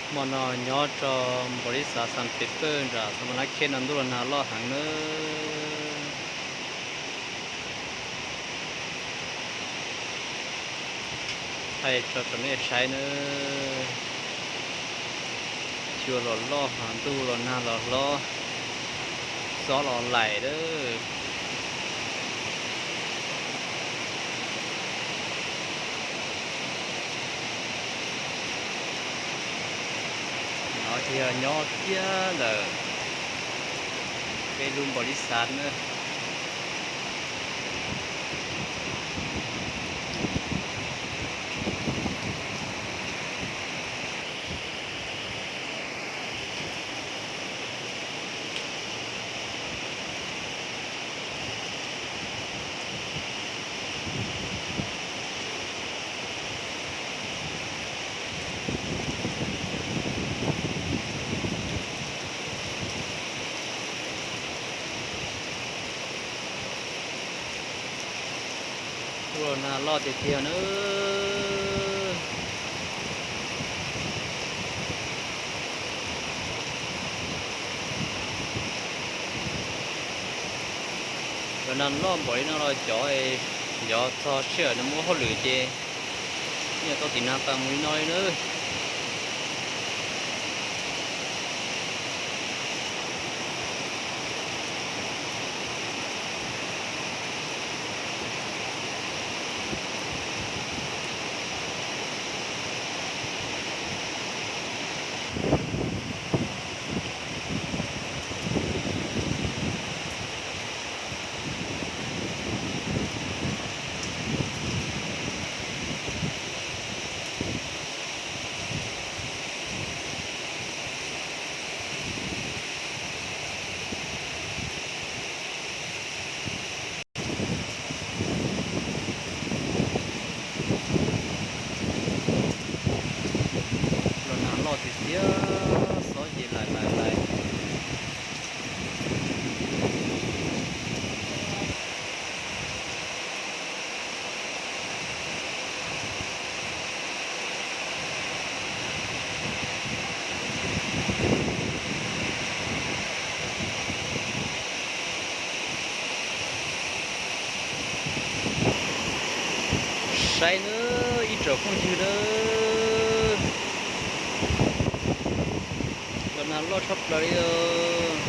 Hmo no nyob rau npaum li xav Xas Pes Pawj nram Xas Mas Nab Khej no ntuj los nag loj heev nawb. Thaij tso rau nej saib nawb. Cua los loj, ntuj los nag los hlob, xob los laim lawm. No ces yog nyob kiag ntawm peb lub npaum li xav na. Ntuj los nag loj tiag tiag nawb. Los nag loj npaum li no los cov, cov txog sij hawm nws muaj hauj lwm ces yeej tau tiv nag pas mus li no li nawb. Los nag loj tiag tiag, xob ces laim laim laim. Saib nawb ib tsoom phooj ywg nawb, los nag loj tshaj plaws li os.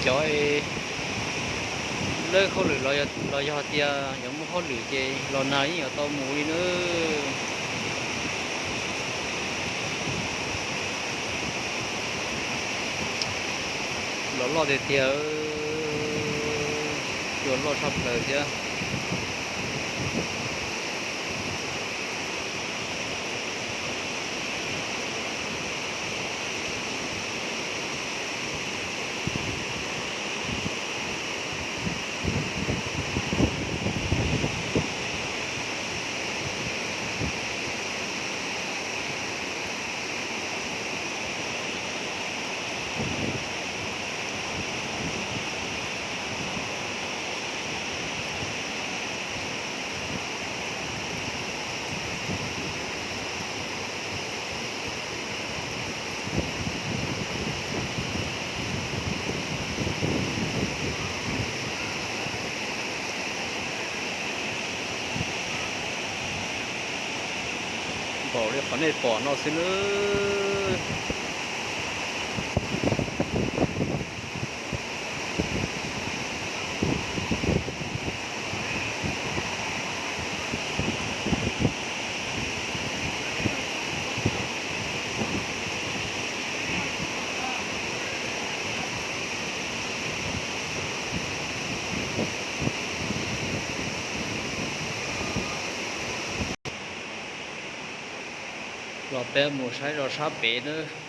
Cov lawb hauj lwm los yog tias yuav muaj hauj lwm ces los nag yeej yuav tau mus li nawb. Los loj tiag tiag, cua loj tshaj plaws thiab. Npaum li qhov nej pom no xwb nawb. Los peb mus saib zos sab pem nawb.